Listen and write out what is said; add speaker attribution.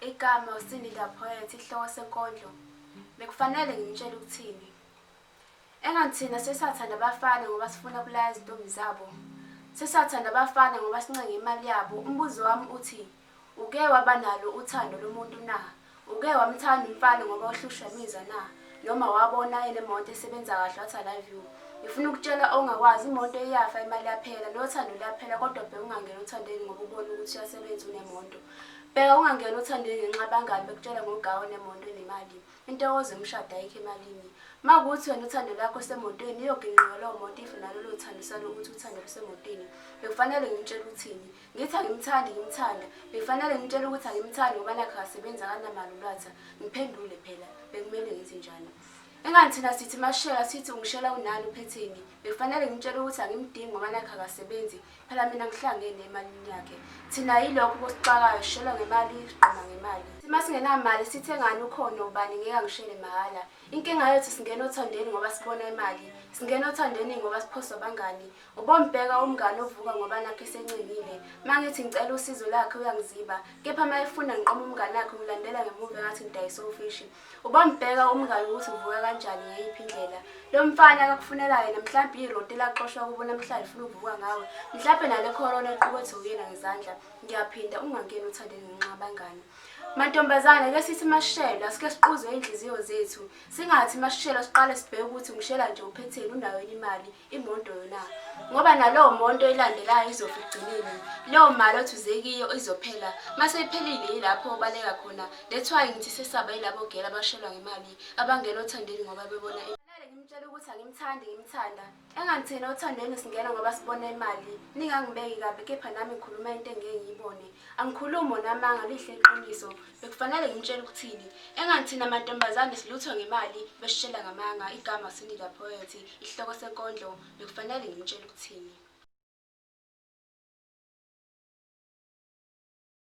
Speaker 1: Igama uCindy the Poet, isihloko senkondlo. Bekufanele ngimtshele ukuthini. Engathi thina sesathanda abafana ngoba sifuna ukulaya izintombi zabo. Sesathanda abafana ngoba sincenga imali yabo. Umbuzo wami uthi, uke waba nalo uthando lomuntu na? Uke wamthanda umfana ngoba uhlushwa imizwa na? Noma wabona enemoto esebenza kahle wathi I love you. Ngifuna ukutshela ongakwazi imoto iyafa imali yaphela nothando luyaphela kodwa bheka ungangena othandweni ngoba ubona ukuthi uyasebenza unemoto. Bheka ungangena othandweni ngenxa abangani bekutshela ngogawu onemoto enemali. Intokozo yomshado ayikho emalini. Makuwukuthi wena uthando lwakho lusemotweni iyoginqika leyo moto ife nalolo thando usale ukuthi uthando lusemotweni. Bekufanele ngimtshele uthini? Ngithi angimthandi ngimthanda. Bekufanele ngimtshele ukuthi angimthandi ngoba nakhu akasebenzi akanamali ulwatha. Ngiphendule phela. Bekumele ngenze njani? Engani thina sithi mashela sithi ungishela unani uphetheni. Bekufanele ngimtshele ukuthi angimdingi ngoba nakhu akasebenzi. Phela mina ngihlangene emalini yakhe. Thina yilokho okusixakayo sishelwa ngemali siqoma ngemali. Uma singenamali sithengani ukhona ubani ngeke angishele mahhala. Inkinga yethu singena othandweni ngoba sibona imali. Singena othandweni ngoba siphoswa abangani. Ubombheka umngani ovuka ngoba nakhu esencengile. Mangithi ngicela usizo lakhe uyangiziba. Kepha uma efuna ngiqoma umngani wakhe ngilandela ngemuva engathi ngidayisa ofishi. Ubombheka umngani ukuthi uvuka kanjani ngeyiphi indlela. Lo mfana akakufunela yena mhlampe iroti elaxoshwa kubo namhlanje ufuna ukuvuka ngawe. Mhlampe nale corona equkethe uyena ngezandla. Ngiyaphinda ungangeni othandweni ngenxa yabangani. Mantombazane ke sithi masishelwa sike siquze inhliziyo zethu. Singathi masishelwa siqale sibheke ukuthi ngishela nje uphetheni unayo yini imali. Imoto yona ngoba nalowo monto elandelayo izofa ekugcineni leyo mali othi uze kiyo izophela mase iphelile yilapho obaleka khona that's why ngithi sesaba yilabo gela abashelwa ngemali abangena othandweni ngoba bebona imali ngimtshela ukuthi angimthandi ngimthanda engani thina othandweni singena ngoba sibona imali ningangibeki kabi kepha nami ngikhuluma into engeke ngiyibone angikhulumi namanga lihle iqiniso bekufanele ngimtshele ukuthini engani thina mantombazane siluthwa ngemali besitshela ngamanga igama Cindy the Poet isihloko senkondlo bekufanele ngimtshele ukuthini.